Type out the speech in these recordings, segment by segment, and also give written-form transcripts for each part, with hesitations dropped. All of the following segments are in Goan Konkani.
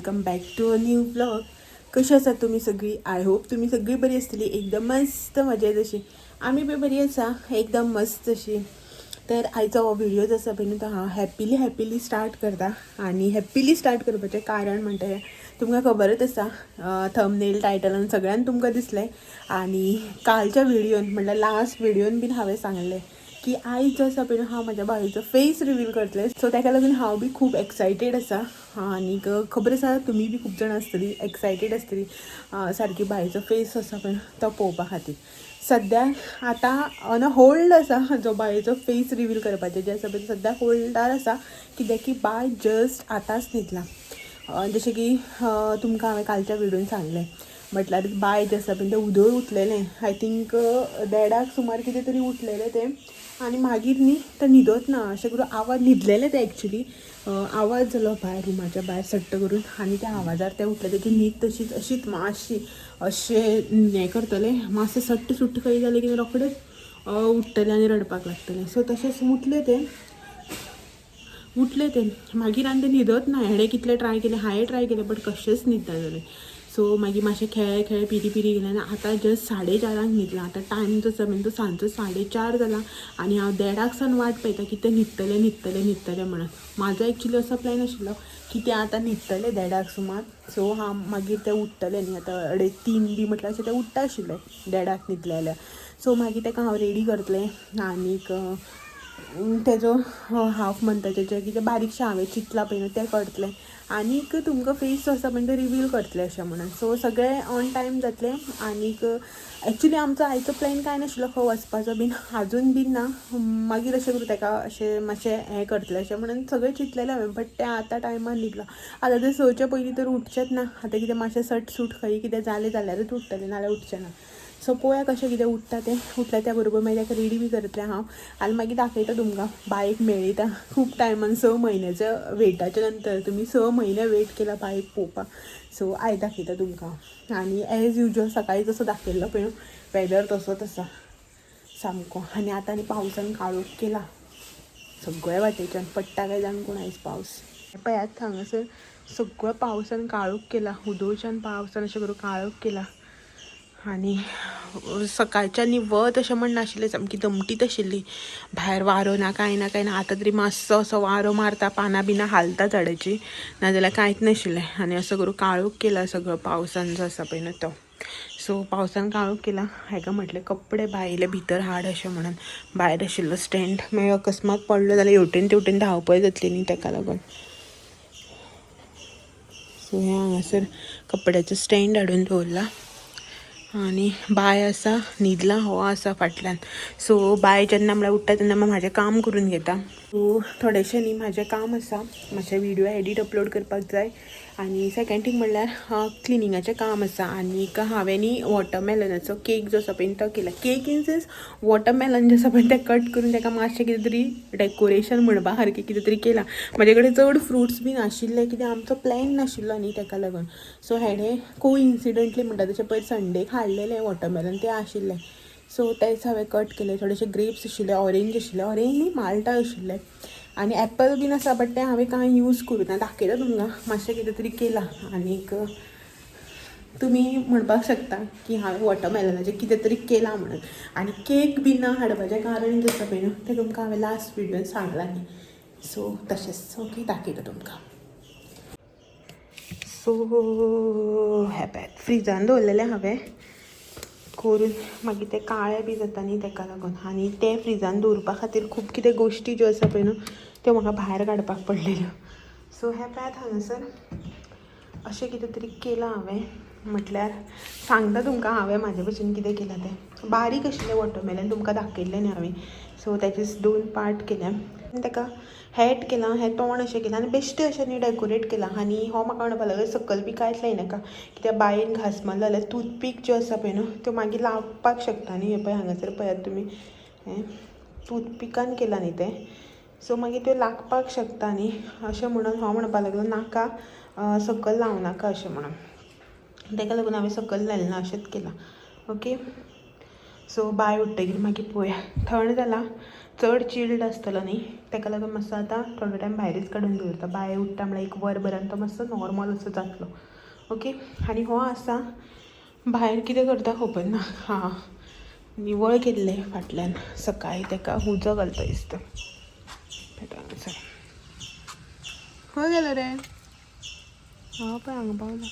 Welcome back to a new vlog. कशी आसात तुमी सगळी? I hope तुमी सगळी बरी आसतली, एकदम मस्त मजेत अशी. आमी बी बरी आसा, एकदम मस्त अशी. तर आयचो हो व्हिडिओ जो आसा पळय न्हू, तो हांव हॅपिली हॅपिली स्टार्ट करता. आनी हॅपिली स्टार्ट करपाचें कारण म्हणटा हें तुमकां खबरच आसा, थंबनेल टायटलान सगळ्यान तुमकां दिसलें. आनी कालच्या व्हिडियोन, म्हणल्यार लास्ट व्हिडियोन बीन हांवें सांगलें की आयज जो आसा पळय न्हू, हांव म्हाज्या बायेचो फेस रिवील करतलें. सो ताका लागून हांव बी खूब एक्सायटेड आसा. आनीक खबर आसा, तुमी बी खूब जाणां आसतली, एक्सायटेड आसतली सारकी बायेचो फेस आसा पळय तो पळोवपा खातीर. सद्याक आतां ऑन अ होल्ड आसा, जो बायेचो फेस रिवील करपाचें जें आसा पळय, सद्याक होल्डार आसा, कित्याक की बाय जस्ट आतांच न्हिदलां. जशें की तुमकां हांवें कालच्या व्हिडियोन सांगलें, म्हटल्यार बाय जें आसा पळय तें उदय उठलेलें, I think देडाक सुमार कितें तरी उठलेलें तें. आनी मागीर न्ही तें न्हिदत ना अशें करून आवाज, न्हिदलेलें तें एक्चुली, आवाज जालो भायर, रुमाच्या भायर सट्ट करून, आनी त्या आवाजार तें उठलें. तेजी न्हीद तशीच अशीच मातशी अशें हें करतलें, मातशें सट्ट सुट्ट खंय जालें की रोखडेंच उठ्ठलें आनी रडपाक लागतलें. सो तशेंच उठलें तें, उठलें तें मागीर आनी तें न्हिदत ना. हेणें कितलें ट्राय केलें, हांवें ट्राय केलें, बट कशेंच न्हिदना जालें. सो मागीर मातशें खेळ खेळ पिरी पिरी गेलें आनी आतां जस्ट 4:30 न्हिदलां. आतां टायम जो आसा पळय तो सांजचो 4:30 जाला आनी हांव देडाक सावन वाट पळयता की तें न्हिदतलें, न्हिदतलें, न्हिदतलें म्हणून. म्हाजो एक्चुली असो प्लॅन आशिल्लो की तें आतां न्हिदतलें देडाक सुमार, सो हांव मागीर तें उठ्ठलें न्ही. आतां 3:30 बी म्हटल्यार अशें तें उठ्ठा आशिल्लें देडाक न्हिदलें जाल्यार. सो मागीर ताका हांव रेडी करतलें आनीक तेजो हाफ मंथाचें जें कितें बारीकशें हांवें चिंतलां पळय न्हू तें करतलें आनीक तुमकां फेस जो आसा पळय तो रिवील करतलें अशें म्हणून. सो सगळें ऑन टायम जातलें. आनीक एक्चुली आमचो आयचो प्लॅन कांय नाशिल्लो खंय वचपाचो बीन, आजून बीन ना. मागीर अशें करून ताका अशें मातशें हें करतलें अशें म्हणून सगळें चिंतलेलें हांवें, बट तें आतां टायमार न्हिदलां. आतां तें 6च्या पयलीं तर उठचेंच ना. आतां कितें मातशें सट सूट खंय कितें जालें जाल्यारूच उठ्ठलें, नाल्यार उठचें ना. सो पळोवया कशें कितें उठ्ठा तें. उठलें त्या बरोबर मागीर ताका रेडी बी करतलें हांव आनी मागीर दाखयता तुमकां, बायक मेळयता. खूब टायमान, 6 म्हयन्याच्या वेटाच्या नंतर, तुमी 6 म्हयने वेट केला बायक पळोवपाक. सो आयज दाखयता तुमकां. आनी एज युजल सकाळी जसो दाखयल्लो पळय वेदर, तसोच आसा सामको. आनी आतां आनी पावसान काळोख केला सगळ्या वाटेच्यान. पडटा काय जाण कोण आयज पावस. पळयात, हांगासर सगळो पावसान काळोख केला. उदोवच्यान पावसान अशें करून काळोख केला. आनी सकाळच्यान न्ही वत अशें म्हण नाशिल्लें, सामकी दमटीत आशिल्ली. भायर वारो ना, कांय ना, कांय ना. आतां तरी मातसो असो वारो मारता, पानां बिनां हालता झाडाची, नाजाल्यार कांयच नाशिल्लें. आनी असो करून काळोख केला सगळो पावसान जो आसा पळय न्हू तो. सो पावसान काळोख केला. हेका म्हटलें कपडे भायले भितर हाड अशें म्हणून. भायर आशिल्लो स्टँड, मागीर अकस्मात पडलो जाल्यार हेवटेन तेवटेन धांवपळ जातली न्ही, ताका लागून. सो हें हांगासर कपड्याचो स्टँड हाडून दवरला आनी बाय आसा न्हिदला, हो आसा फाटल्यान. सो बाय जेन्ना म्हळ्यार उठ्ठा तेन्ना म्हाजें काम करून घेता. सो थोडेशें न्ही म्हाजें काम आसा, मातशें व्हिडियो एडिट अपलोड करपाक जाय आनी सेकेंड थींग म्हणल्यार क्लिनिंगाचें काम आसा. आनीक हांवें न्ही वॉटरमेलनाचो केक जो आसा पळय तो केला. केक इन सेन्स वॉटरमेलन जें आसा पळय तें कट करून ताका मातशें कितें तरी डेकोरेशन म्हणपा सारकें कितें तरी केलां. म्हाजे कडेन चड फ्रुट्स बी नाशिल्ले, कित्याक आमचो प्लॅन नाशिल्लो न्ही, ताका लागून. सो हेणें को इन्सिडंटली म्हणटा तशें पयर संडेक हाडलेलें वॉटरमेलन, तें आशिल्लें, सो तेच हांवें कट केले. थोडेशे ग्रेप्स आशिल्ले, ऑरेंज आशिल्ले, ऑरेंज न्ही, माल्टा आशिल्ले आनी एप्पल बीन आसा, बट तें हांवें कांय यूज करूं ना. दाखयता तुमकां, मातशें कितें तरी केलां. आनीक तुमी म्हणपाक शकता की हांवें वॉटरमेलनाचें कितें तरी केलां म्हणून. आनी केक बी ना हाडपाचें कारण जें आसा पळय न्हू तें तुमकां हांवें लास्ट व्हिडियोन सांगलां न्ही, सो तशेंच. ओके, दाखयता तुमकां. सो हें पळयात, फ्रिजान दवरलेलें हांवें करून, मागीर ते काळे बी जाता न्ही, ताका लागून. आनी ते फ्रिजान दवरपा खातीर खूब कितें गोश्टी ज्यो आसा पळय न्हू त्यो म्हाका भायर काडपाक पडलेल्यो. सो हें पळयात, हांगासर अशें कितें तरी केलां हांवें. म्हटल्यार सांगता तुमकां हांवें म्हाजे भशेन कितें केलां तें. बारीक आशिल्लें वॉटरमेलन, तुमकां दाखयल्लें न्ही हांवें, सो ताचे दोन पार्ट केले आनी ताका हॅट केलां, हें तोंड अशें केलां आनी बेश्टें अशें न्ही डेकोरेट केलां. आनी हो म्हाका म्हणपाक लागलो, सकयल बी कांयच लायनाका, कित्याक बायेन घांस मारलो जाल्यार टूथपीक ज्यो आसा पळय न्हू त्यो मागीर लागपाक शकता न्ही. हें पळय, हांगासर पळयात तुमी, हें टूथपिकान केलां न्ही तें, सो मागीर त्यो लागपाक शकता न्ही अशें म्हणून हो म्हणपाक लागलो, नाका, सकयल लावं नाका अशें म्हणून. ताका लागून हांवें सकयल लायलें ना, अशेंच केलां. ओके, सो बाय उठ्ठगीर मागीर पळोवया. थंड जाला. चड चिल्ड आसतलो न्ही, ताका लागून मातसो आतां थोडो टायम भायरच काडून दवरता. बाय उठ्ठा म्हळ्यार एक वर भरान तो मातसो नॉर्मल असो जातलो. ओके, आनी हो आसा भायर कितें करता खबर ना. हां, निवळ केल्लें फाटल्यान सकाळी, ताका उजो घालता दिसता हांगासर. खंय गेलो रे? हांव पळय हांगा पावला.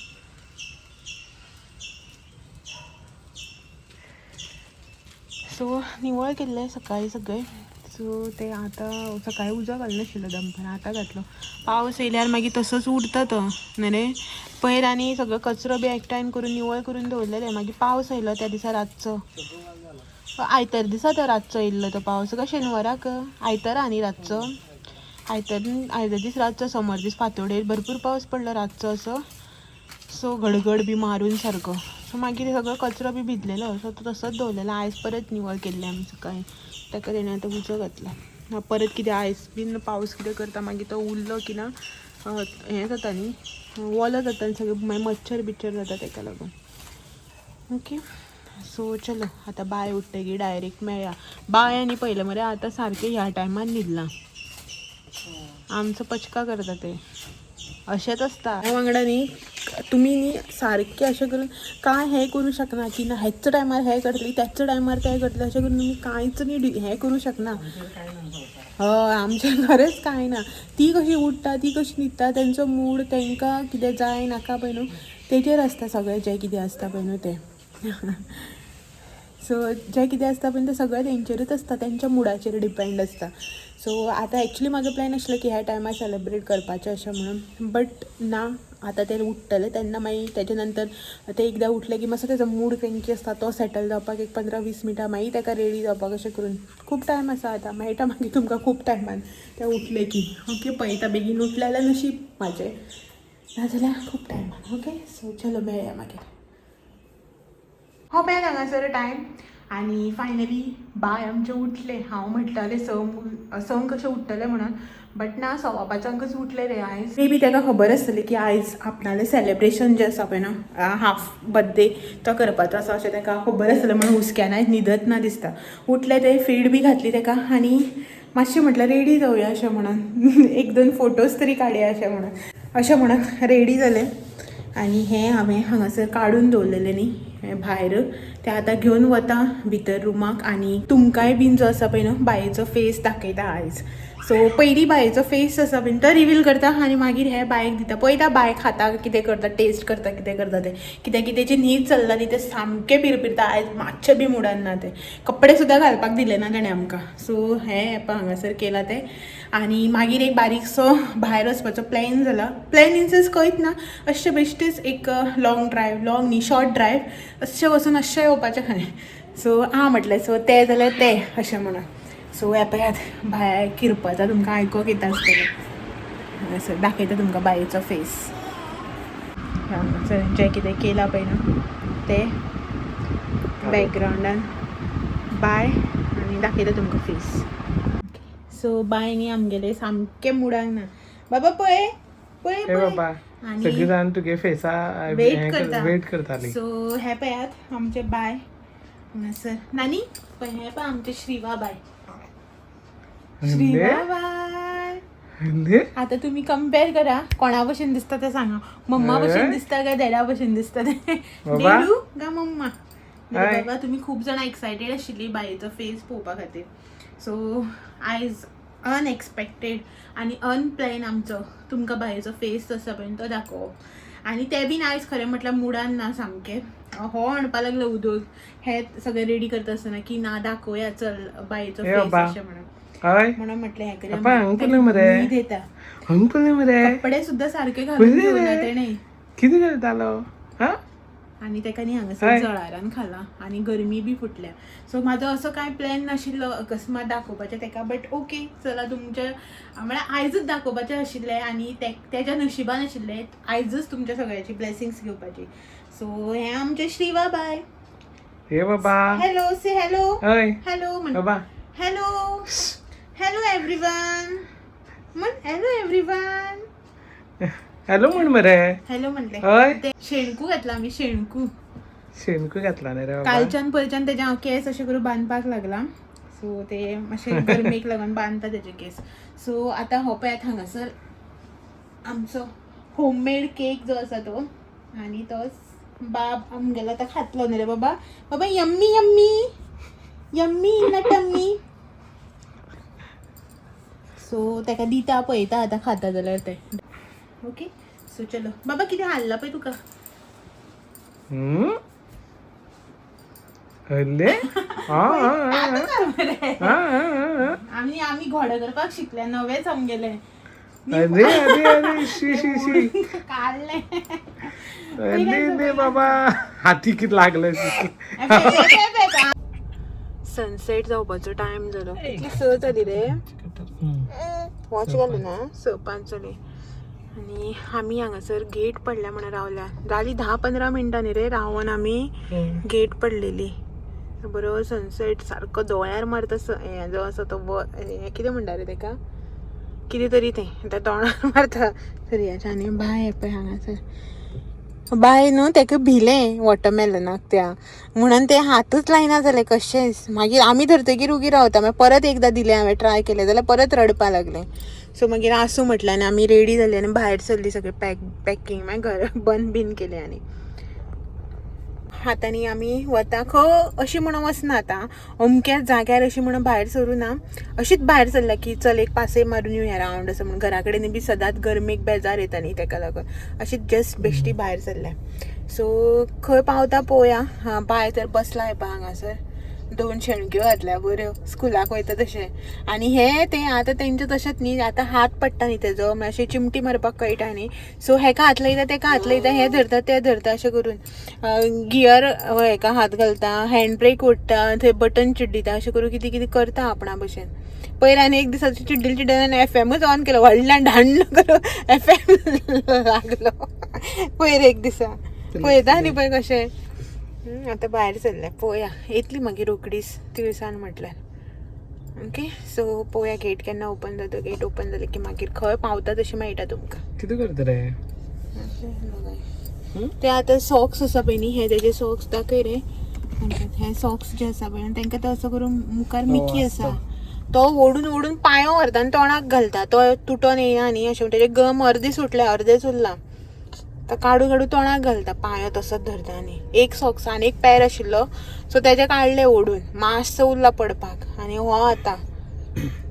सो निवळ केल्लें सकाळी सगळें. सो ते आतां सकाळी उजो घालनाशिल्लो दनपारां, आतां घातलो. पावस येयल्यार मागीर तसोच उरता तो न्ही रे. पयर आनी सगळो कचरो बी एकठांय करून निवळ करून दवरलेलें, मागीर पावस येयलो त्या दिसा रातचो, आयतार दिसा तो रातचो येयल्लो तो पावस, काय शेनवाराक, आयतारा न्ही रातचो, आयतार आयतार दीस रातचो, सोमार दीस फांतोडेर भरपूर पावस पडलो रातचो असो. सो गडगड बी मारून सारको. सो मागीर सगळो कचरो बी भिजलेलो, सो तो तसोच दवरलेलो. आयज परत निवळ केल्लें आमी सकाळी, ताका तेणें आतां उजो घातला. ना परत कितें आयज बीन पावस कितें करता मागीर तो उरलो की ना हें जाता न्ही, वोलो जाता न्ही सगळें, मागीर मच्छर बिच्छर जाता ताका लागून. ओके, सो चलो आतां बाय उठ्ठकीर डायरेक्ट मेळया. बाय आनी पयलें मरे आतां सारकें ह्या टायमान न्हिदलां, आमचो पचका करता ते अशेंच आसता. वांगडा न्ही तुमी न्ही सारकें अशें करून कांय हें करूं शकना की ना हेच टायमार हें करतली त्याच टायमार तें करतलें, अशें करून तुमी कांयच न्ही हें करूं शकना. हय, आमचें खरेंच कांय ना. ती कशी उठ्ठा, ती कशी न्हिदता, तेंचो मूड, तांकां कितें जाय नाका पळय न्हू तेजेर आसता सगळें जें कितें आसता पळय न्हू तें. सो जें कितें आसता पळय तें सगळें तेंचेरूच आसता, तेंच्या मुडाचेर डिपेंड आसता. सो आतां एक्चुली म्हाजो प्लॅन आशिल्लो की ह्या टायमार सेलेब्रेट करपाचें अशें म्हणून, बट ना, आतां ते उठ्ठले तेन्ना मागीर तेजे नंतर ते एकदां उठले की मातसो तेजो मूड क्रेंकी आसता तो सेटल जावपाक एक 15-20 मिनटां, मागीर ताका रेडी जावपाक अशें करून खूब टायम आसा. आतां मेळटा मागीर तुमकां खूब टायमान ते उठले की. ओके, पळयता बेगीन उठले जाल्यार नशीब म्हाजें, नाजाल्यार खूब टायमान. ओके, सो चलो मेळया मागीर. हो पळयात हांगासर टायम आनी फायनली बाय आमचें उठलें. हांव म्हटलें संक संक कशें उठ्ठलें म्हणून, बट ना, 5:15कच उठलें रे आयज. मे बी ताका खबर आसतलें की आयज आपणालें सेलेब्रेशन जें आसा पळय न्हू, हाफ बर्थडे तो करपाचो आसा अशें ताका खबर आसतलें म्हणून हुसक्यान आयज न्हिदत ना दिसता. उठलें तें, फीड बी घातली ताका आनी मातशें म्हटल्यार रेडी जावया अशें म्हणून, एक दोन फोटोज तरी काडया अशें म्हणून रेडी जालें. आनी हें हांवें हांगासर काडून दवरलेलें न्ही हें भायर, तें आतां घेवन वता भितर रुमाक. आनी तुमकांय बीन जो आसा पळय न्हू बायेचो फेस दाखयता आयज. सो पयलीं बायेचो फेस आसा पळय तो रिवील करता आनी मागीर हे बायक दिता. पळयता बाय खाता कितें करता, टेस्ट करता कितें करता तें, कित्याक की तेजी न्हीद चल्ला न्ही, तें सामकें पिरपिरता आयज, मातशें बी मुडान ना तें. कपडे सुद्दां घालपाक दिले ना तेणें आमकां. सो हें पळय हांगासर केलां तें. आनी मागीर एक बारीकसो भायर वचपाचो प्लॅन जाला. प्लॅन इन सेन्स खंयच ना, अशें बेश्टेच एक लॉंग ड्रायव, लॉंग न्ही, शॉर्ट ड्रायव, अशें वचून अशें येवपाचें खंय. सो आं म्हटलें, सो तें जाल्यार तें अशें म्हणून. सो हें पळयात भायर किरपता, तुमकां आयकोंक येता आसतलें. हांगासर दाखयता तुमकां बायेचो फेस. हांगासर जें कितें केलां पळय न्हू तें बॅकग्रावंडान बाय, आनी दाखयता तुमकां फेस. सो बाय न्ही आमगेले सामकें मुडाक ना. बाबा पळय पळय हे पळय. बाबा, आनी सगळी जाण तुगे फेसा वेट करता. वेट करताली. सो हे पळयात आमचे बाय हांगासर. नानी पळय, हे पळय आमचे श्रीवा बाय, श्रीवा बाय. हल्ले. आता तुम्ही कम्पेअर करा, कोणा भशेन दिसता ते सांगा. मम्मा भशेन दिसता काय डॅडा भशेन दिसता ते? बाबा? डेडू का मम्मा? हाय. बाबा, तुम्ही खूप जण एक्सायटेड आशिल्ली बायेचो फेस पळोवपा खातीर. सो आयज अनएक्सपेक्टेड आनी अनप्लॅन आमचो तुमकां बायेचो फेस आसा पळय तो दाखोवप. आनी ते बीन आयज खरें म्हटल्यार मुडान ना सामकें. हो म्हणपा लागलो उदक हे सगळें रेडी करता आसतना की ना दाखोवया चल बायेचो हे फेस बाबा. अशें म्हणून. हय. म्हणून म्हटलें हें करूया. बाबा, हांगा पळय मरे. न्हीद येता. हंग पळय मरे. कपडे सुद्दां सारके घालून पळय घेवना रे. तेणें. कितें करतालो हा? आनी तेका न्ही हांगासर हय. जळारान खाला आनी गरमी बी फुटल्या. सो म्हाजो असो कांय प्लॅन नाशिल्लो अकस्मात दाखोवपाचें तेका, बट ओके चला तुमच्या म्हळ्यार आयजूच दाखोवपाचें आशिल्लें आनी तेज्या नशिबान आशिल्लें आयजूच तुमच्या सगळ्याची ब्लेसिंग्स घेवपाची. सो हें आमचें श्रीवा बाय. हे बाबा. हॅलो, से हॅलो. हय. हॅलो म्हण. बाबा. हॅलो, हॅलो एव्हरीवन म्हण, हॅलो एव्हरीवन. हॅलो म्हण मरे. हॅलो म्हणले. हय. ते शेणकू घातला आमी, शेणकू. शेणकू घातला न्ही रे बाबा? कालच्यान परच्यान तेजे हांव केस अशें करून बांदपाक लागला. सो ते मातशे गरमेक लागून बांदता तेजे केस. सो आतां हो पळयात हांगासर आमचो होममेड केक जो आसा तो, आनी तोच बाब आमगेलो आतां खातलो न्ही रे बाबा? बाबा यम्मी यम्मी यम्मी ना टम्मी. सो ताका दिता, पळयता आतां खाता जाल्यार ते. ओके, सो चलो बाबा, कितें हाडला पळय तुका. हम्म? अरे हा हा, हा, हा, हा, हा. आमी आमी घोडे करपाक शिकले नवेच आमगेले. अरे अरे अरे, शी शी शी. काडले. अरे रे बाबा, हाती किती लागलं. सनसेट जावपाचो टायम जालो. कितली स जाली रे? वॉच घालू ना, 6:05 जाली आनी आमी हांगासर गेट पडल्या म्हणून रावल्या. जाली 10-15 मिनटां न्ही रे रावन आमी गेट पडलेली. बरो सनसेट सारको दोळ्यार मारता. हें जो आसा तो हें कितें म्हणटा रे तेका, कितें तरी तें आतां तोंडार मारता सुर्याच्या. आनी बाय पळय हांगासर, बाय न्हू तेका भिलें वॉटरमेलनाक त्या, म्हणून ते हातच लायना जाले कशेंच. मागीर आमी धरतगीर उगी रावता. मागीर परत एकदां दिलें हांवें, ट्राय केलें जाल्यार परत रडपा लागलें. सो मागीर आसूं म्हटलें आनी आमी रेडी जाली आनी भायर सरली सगळें पॅकिंग मागीर घर बंद बीन केलें. आनी आतां न्ही आमी वता खंय अशी म्हणून वचना, आतां अमक्याच जाग्यार अशी म्हणून भायर सरूं ना, अशीच भायर सरल्या की चल एक पासय मारून येवया रावंड असो म्हणून. घरा कडेन बी सदांच गरमेक बेजार येता न्ही, तेका लागून अशीच जस्ट बेश्टी भायर सरल्या. सो खंय पावता पळोवया. हां, बाय तर बसला हे पळय हांगासर, 2 शेणक्यो घातल्या बऱ्यो स्कुलाक वयता तशें. आनी हे ते आतां तेंचे तशेंच न्ही, आतां हात पडटा न्ही तेजो, मातशें अशें चिमटी मारपाक कळटा न्ही. सो हेका हात लायता, तेका हात लायता, हे धरता ते धरता, अशें करून गियर हेका हात घालता, हँड ब्रेक ओडटा, थंय बटन चिड्डिता, अशें करून कितें कितें करता आपणा भशेन. पयर आनी एक दीस अशें चिड्डील चिड्डील आनी एफएमूच ऑन केलो, व्हडल्यान ढाण्ण करून एफएम लागलो पयर एक दिसा. पळयता न्ही पळय कशें. आतां भायर सरल्या, पळोवया येतली मागीर रोकडीच तिळसान म्हटल्यार. ओके, सो पळोवया गेट केन्ना ओपन जाता. गेट ओपन जालें की मागीर खंय पावता तशें मेळटा तुमकां. कितें करता रे? ते आतां सॉक्स आसा पळय न्ही, हे तेजे सॉक्स दाखय रे. हे सॉक्स जे आसा पळय तांकां तो असो करून मुखार मिकी आसा, तो ओडून ओडून पांयो व्हरता आनी तोंडाक घालता. तो तुटोन येयना न्ही अशें म्हणून. तेजे गम अर्दे सुटले, अर्देच उरला, तो काडू काडू तोंडाक घालता, पांयो तसोच धरता. आनी एक सॉक्स आनी एक पेर आशिल्लो, सो तेजे काडले ओडून, मातसो उरला पडपाक. आनी हो आतां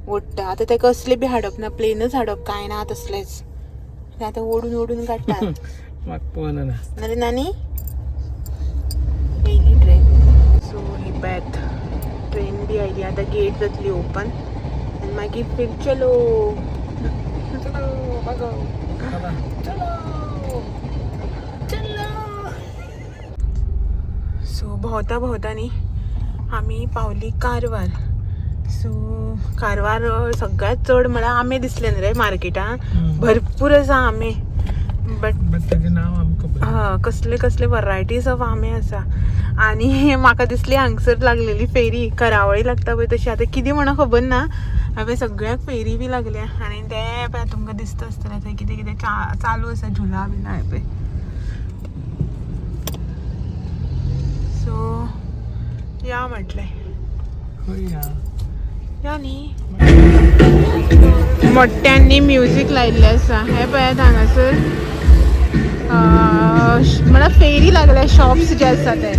ओडटा. आतां तेका असले बी हाडप ना, प्लेनच हाडप, कांय ना तसलेच. आतां ओडून ओडून काडटा. म्हाका पळोवना ना. नारे नानी येयली ट्रेन. सो ही पळयात ट्रेन बी आयली. आतां गेट जातली ओपन आनी मागीर फिर चलो चलो बागो चलो चलो. सो भोंवता भोंवता न्ही आमी पावली कारवार. सो कारवार सगळ्यात चड म्हळ्यार आंबे दिसले न्ही रे मार्केटान, भरपूर आसा आंबे. बट बट तेजें नांव आमकां खबर. हा, कसले कसले वरायटीज ऑफ आंबे आसा. आनी म्हाका दिसली हांगसर लागलेली फेरी, करावळी लागता पळय तशी. आतां कितें म्हणून खबर ना, हांवें सगळ्याक फेरी बी लागल्या. आनी ते पळय तुमकां दिसता आसतलें थंय कितें कितें चालू आसा, झुला बिला हें पळय. सो या म्हटलें. खंय या? या न्ही मोठ्यांनी म्युजीक लायिल्लें आसा. हें पळयात हांगासर म्हळ्यार फेरी लागल्या, शॉप्स जे आसा ते.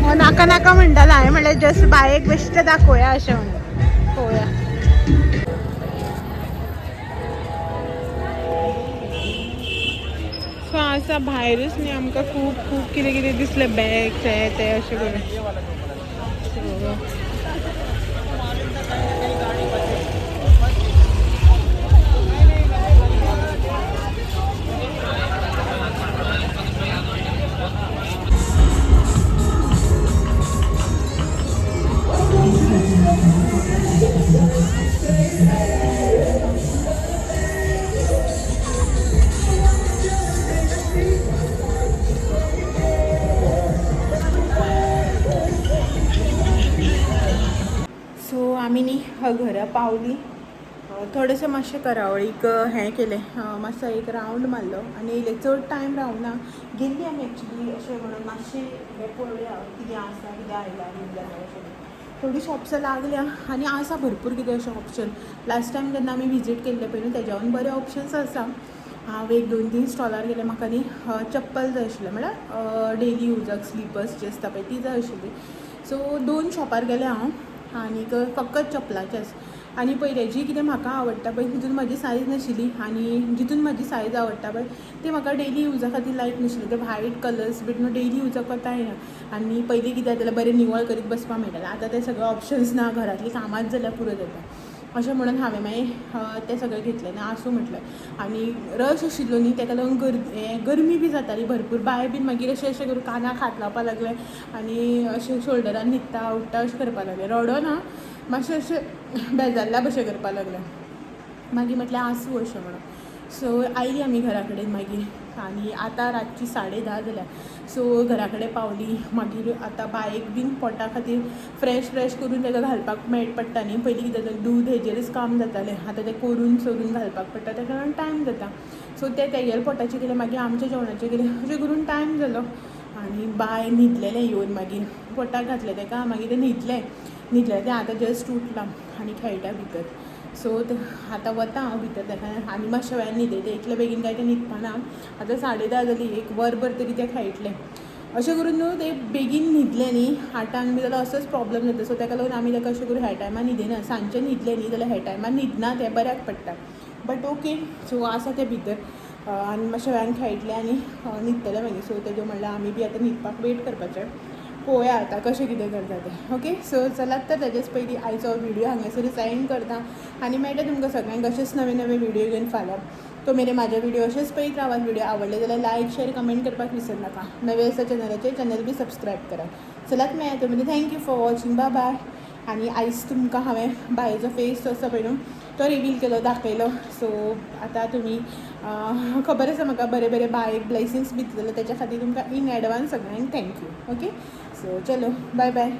हो नाका नाका म्हणटालो, हांवें म्हणलें जस्ट बायक बेश्टें दाखोवया अशें म्हणून, पळोवया. सो आसा भायरूच न्ही आमकां खूब खूब कितें कितें दिसलें, बॅग्स हे ते अशें करून. सो आमी न्ही घरा पावली. थोडेशें मातशें करावळीक हें केलें, मातसो एक रावंड मारलो आनी येयले. चड टायम रावना गेल्ली आमी एक्चुली, अशें म्हणून मातशें हें पळोवया कितें आसा, कितें आयलां बीन जाल्यार अशें. थोडीं शॉप्सां लागल्या आनी आसा भरपूर कितें अशें ऑप्शन. लास्ट टायम जेन्ना आमी विजीट केल्ले पळय न्हू तेज्याहून बरे ऑप्शन्स आसा. हांव एक 2-3 स्टॉलार गेलें. म्हाका न्ही चप्पल जाय आशिल्लें, म्हळ्यार डेली युजाक स्लिपर्स जी आसता पळय ती जाय आशिल्ली. सो 2 शॉपार गेलें हांव आनीक फकत चपलाचेच. आनी पयलें जी कितें म्हाका आवडटा पळय तितून म्हाजी सायज नाशिल्ली आनी जितून म्हाजी सायज आवडटा पळय ती म्हाका डेली युजा खातीर लायक नाशिल्ली. ते व्हायट कलर्स बीन न्हू डेली युजाक कोता येना. आनी पयलीं कितें जातालें बरें निवळ करीत बसपाक मेळटालें, आतां ते सगळे ऑप्शन्स ना, घरांतलीं कामांच जाल्यार पुरो जाता. अशें म्हणून हांवें मागीर तें सगळें घेतलें ना आसूं म्हटलें. आनी रश आशिल्लो न्ही तेका लागून गरमी बी जाताली भरपूर. बाय बीन मागीर अशें अशें करून कानाक हात लावपाक लागलें आनी अशें शोल्डरान न्हिदता उठ्ठा अशें करपाक लागलें. रडो ना, मातशें अशें बेजारल्या भशेन करपाक लागलें. मागीर म्हटलें आसूं अशें म्हणून. सो आयली आमी घरा कडेन मागीर आनी आतां रातची 10:30 जाल्या. सो घरा कडेन पावली मागीर आतां बायक बीन पोटा खातीर फ्रेश फ्रेश करून ताका घालपाक मेळ पडटा न्ही. पयलीं कितें जातालें दूद हेजेरच काम जातालें, आतां तें करून सोरून घालपाक पडटा, ताका लागून टायम जाता. सो तें तेगेले पोटाचें केलें, मागीर आमच्या जेवणाचें केलें, अशें करून टायम जालो. आनी बाय न्हिदलेलें येवन मागीर पोटाक घातलें ताका, मागीर तें न्हिदलें न्हिदलें तें आतां जस्ट उठलां आनी खेळटा भितर. सो आतां वता हांव भितर ताका आनी मातशें वेळान न्हिदयता, इतले बेगीन काय तें न्हिदपाना. आतां 10:30 जाली, एक वरभर तरी तें खेळटलें. अशें करून न्हू तें बेगीन न्हिदलें न्ही 8ांक बी जाल्यार असोच प्रॉब्लम जाता. सो ताका लागून आमी ताका अशें करून ह्या टायमार न्हिदयना. सांजचें न्हिदलें न्ही जाल्यार ह्या टायमार न्हिदना, तें बऱ्याक पडटा. बट ओके, सो आसा तें भितर आनी मातशें वेळान खेळटलें आनी न्हिदतलें मागीर. सो तेजें म्हणल्यार आमी बी आतां न्हिदपाक वेट करपाचें, पळोवया आतां कशें कितें करता तें. ओके, सो चलात तर तेजेच पयलीं आयचो व्हिडियो हांगासरूच एंड करता आनी मेळटा तुमकां सगळ्यांक अशेंच नवे नवे व्हिडियो घेवन फाल्यां. तो मेरेन म्हाजे व्हिडियो अशेंच पळयत रावात. व्हिडियो आवडले जाल्यार लायक शेर कमेंट करपाक विसर नाका. नवे आसा चॅनलाचेर चॅनल बी सबस्क्रायब करात. चलात मेळया तो मेरेन. Thank you for watching, bye bye. आनी आयज तुमकां हांवें बायेचो फेस जो आसा पळय न्हू तो रिवील केलो, दाखयलो. सो आतां तुमी खबर आसा म्हाका बरे बरे बायेक ब्लेसिंग्स बी दितले, तेच्या खातीर तुमकां इन एडवान्स सगळ्यांक thank you. Okay, सो चलो बाय बाय.